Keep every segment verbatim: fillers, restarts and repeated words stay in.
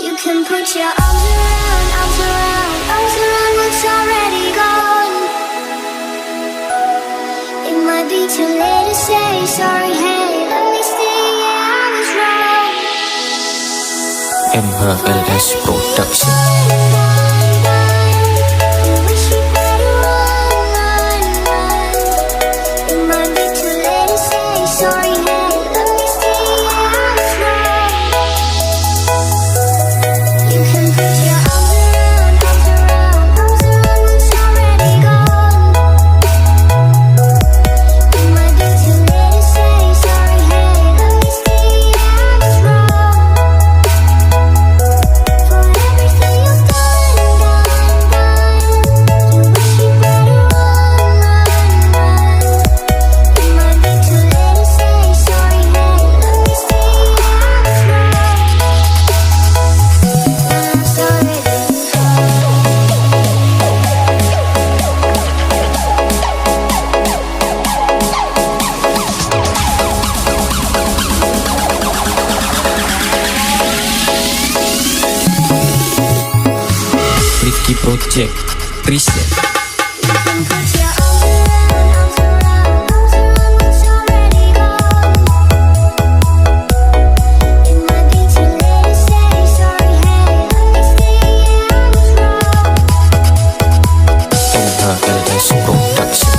You can put your arms around, arms around, arms around what's already gone. It might be too late to say sorry, hey, let me stay, yeah, I was wrong. M H L S Production. Rifki Project present. M H L S Production.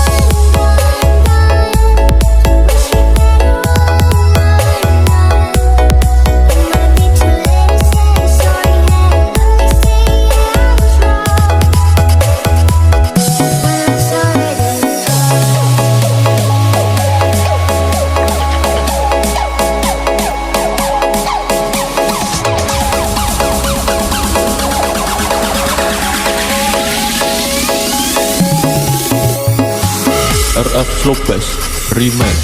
R F Lopez Remake.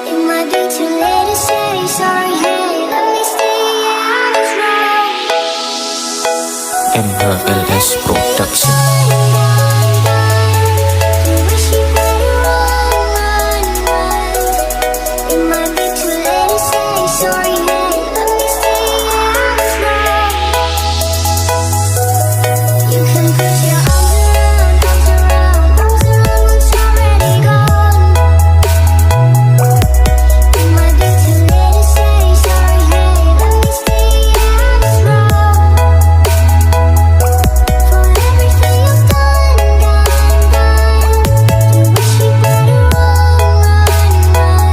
It might be too late to say sorry, hey, let me stay, yeah, I was wrong. M H L S Production. It might be too late to say sorry, hey, let me stay, yeah, I was wrong. You can put your arms around, arms around, arms around what's already gone. It might be too late to say sorry, hey, let me stay, I was wrong. For everything you've done, done, done. You wish you better run, run, run.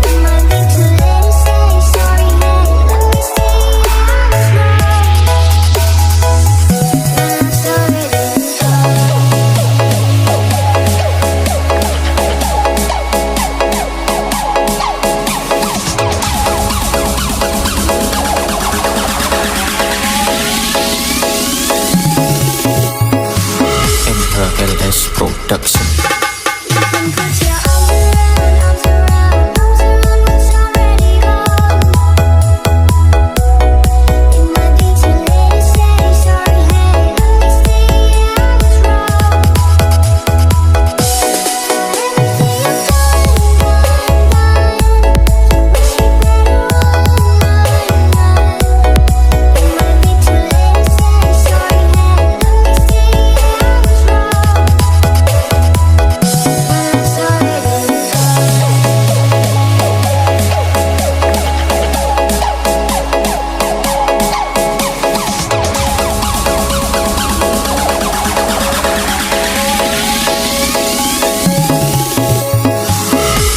It might be too late to say sorry, hey, let me stay, I was wrong. When I'm sorry, M H L S Production.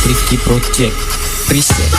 Rifki Project present.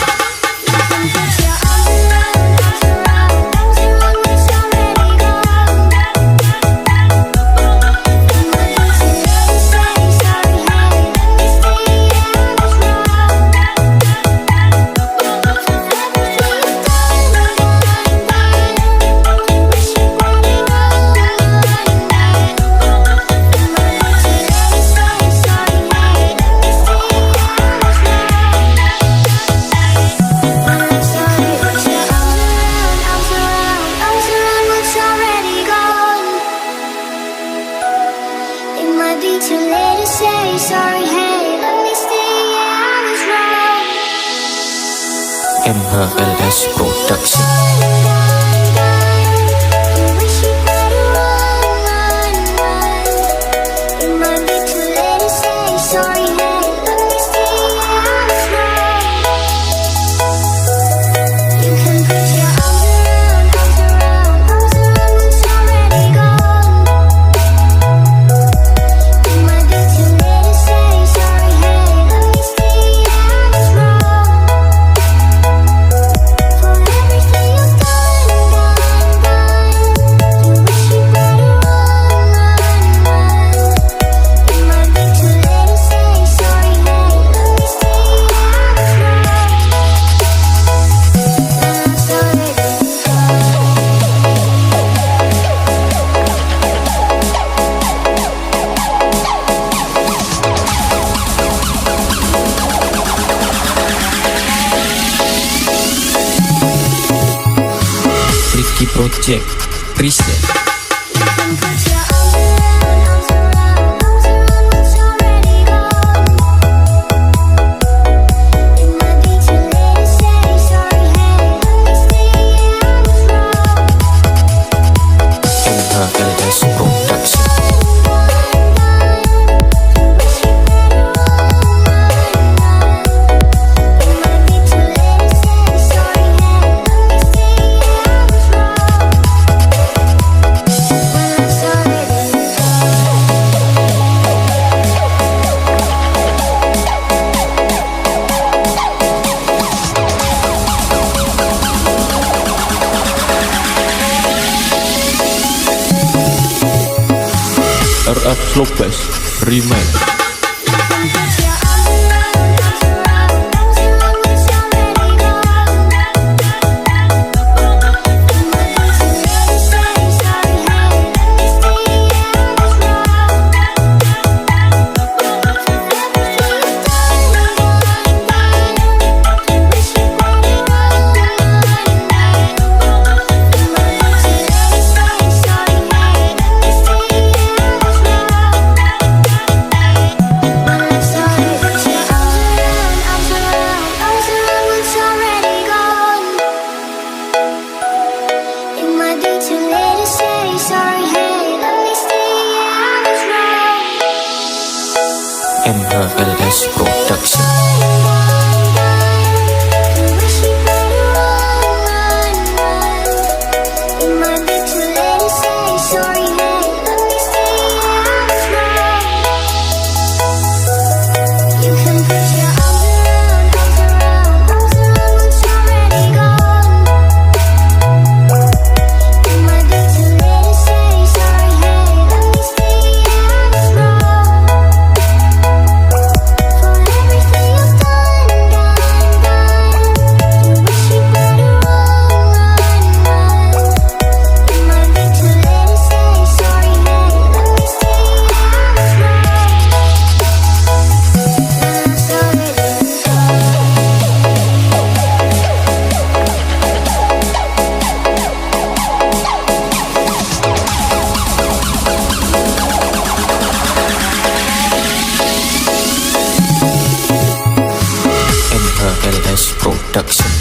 M H L S Production. Rifki Project present. M H L S Production. R F Lopez Remake. M H L S Production. M H L S Production.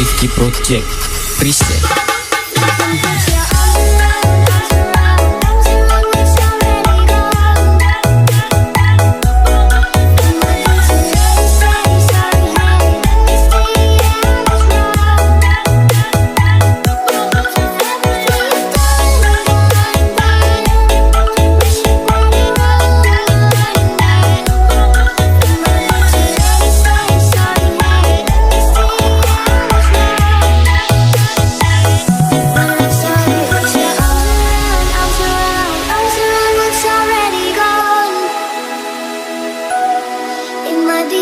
Rifki Project present.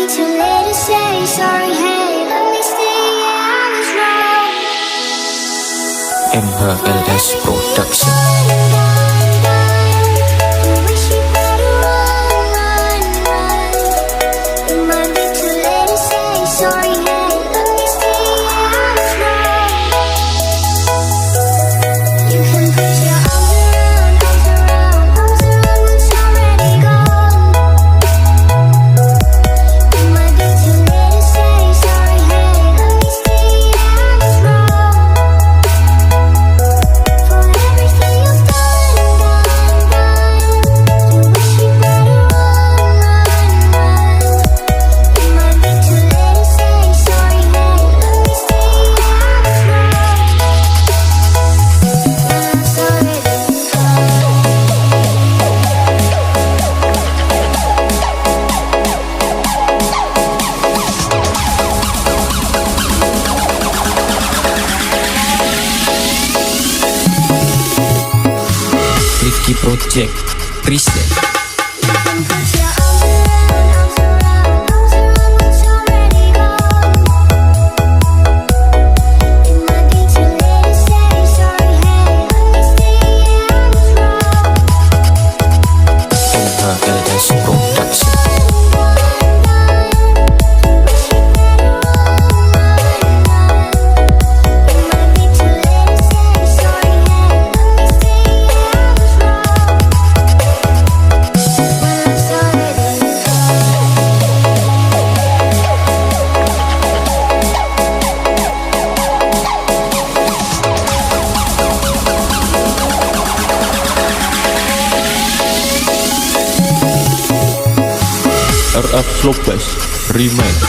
Too late to say sorry, hey, let me stay, yeah, I was wrong. M H L S Production. Wish you better run, run, run. It might be too late to say sorry, hey, let me stay, yeah, I was wrong. You can put your arms around, arms around, arms around what's already gone. It might be too late to say sorry, hey, let me stay, I was wrong. For everything you've done, done, done. You wish you better run, run, run. It might be too late to say sorry, hey, let me stay, I was wrong. When I'm sorry. Rifki Project present. M H L S Production. R F Lopez Remake.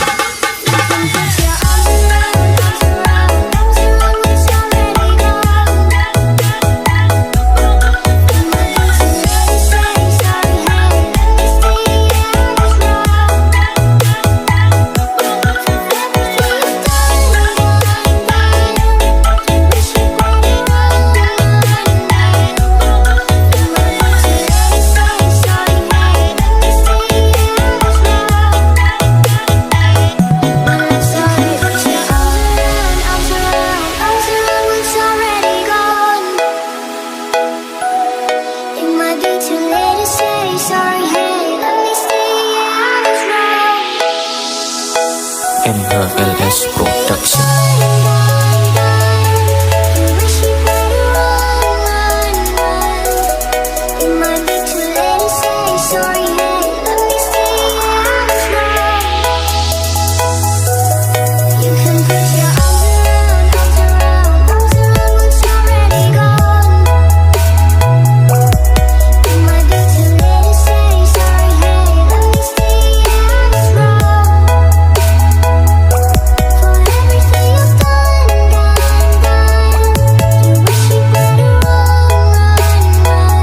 It might be too late to say sorry, hey, let me stay, yeah, I was wrong. M H L S Production. Wish you better run, run, run. It might be too late to say sorry, hey, let me stay, yeah, I was wrong. You can put your arms around, arms around, arms around what's already gone. It might be too late to say sorry, hey, let me stay, I was wrong. For everything you've done, done, done. You wish you better run, run, run.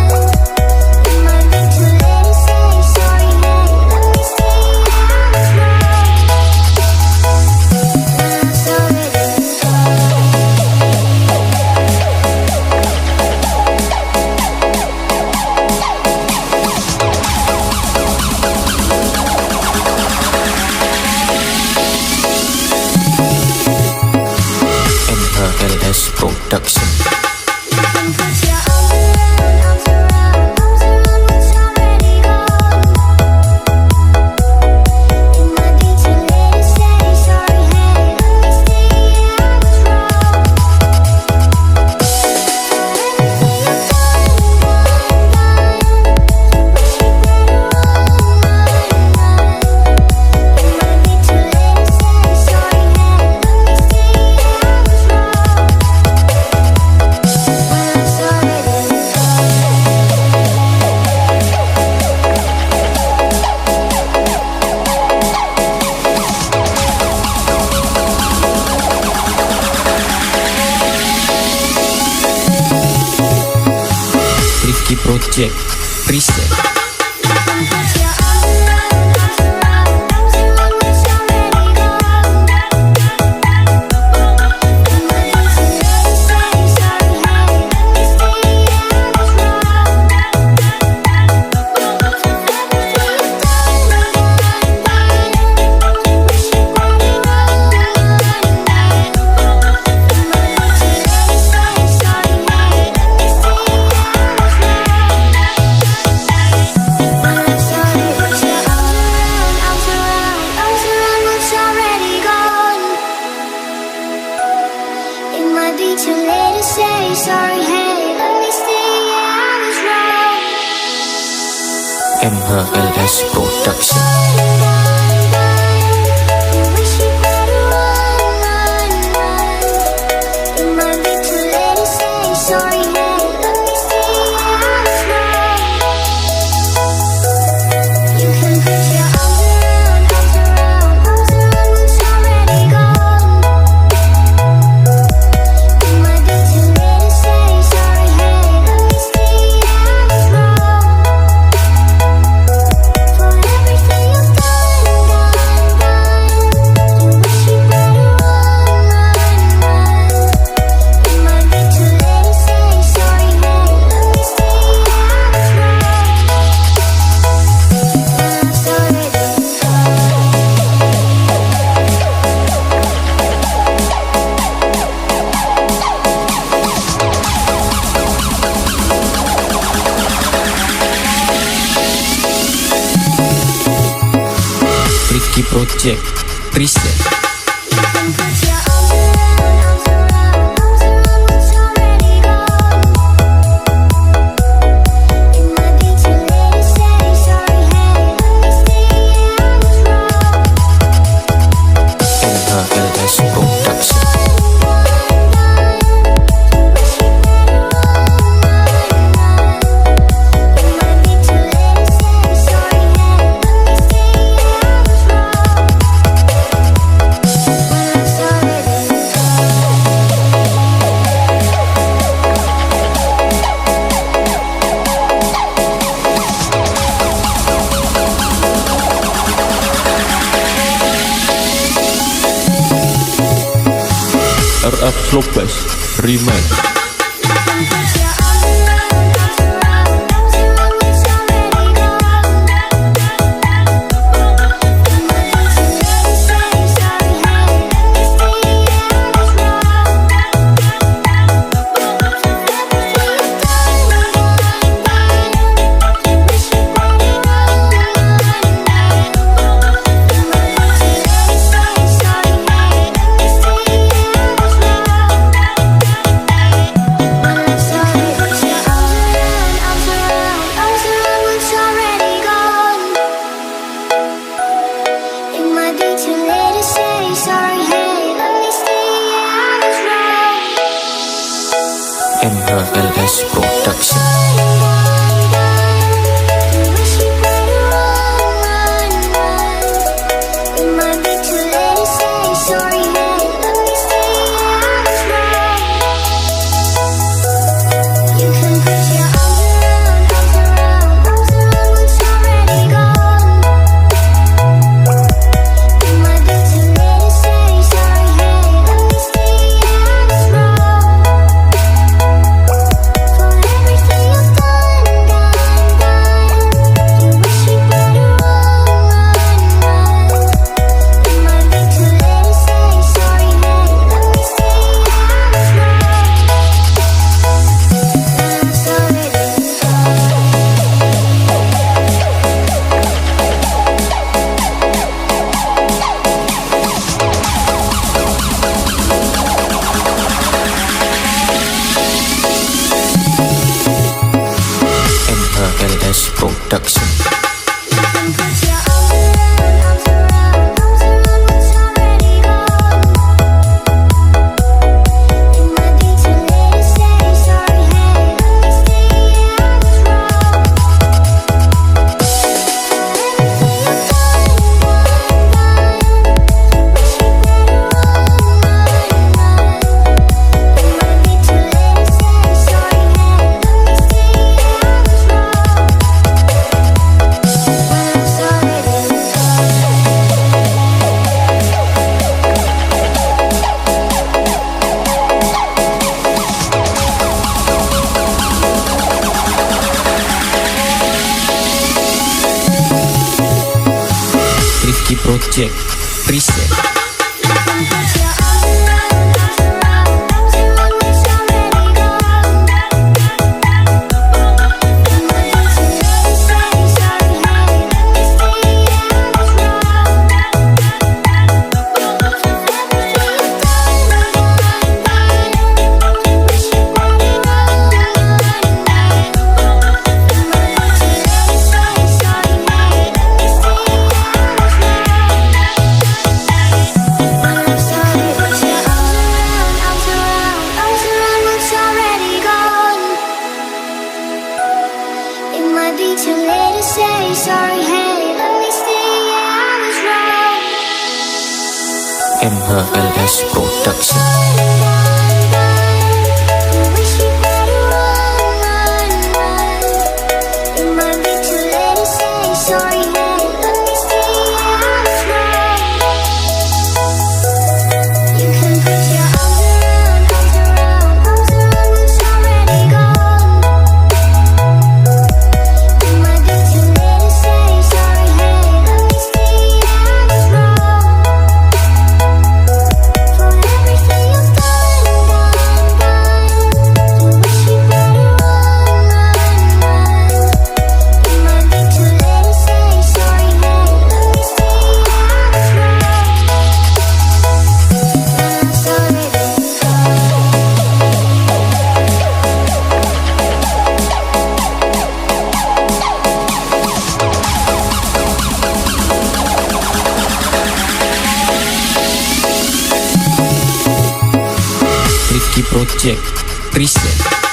It might be too late to say sorry, hey, let me stay, I was wrong. When I'm sorry. M H L S Production. Rifki Project present. M H L S Production. Ricky Project present. M H L S Production. R F Lopez Remix. It might be too late to say sorry. Hey, let me stay out of M H L S Production. M H L S Production. Rifki Project present. M H L S Production. Rifki Project present.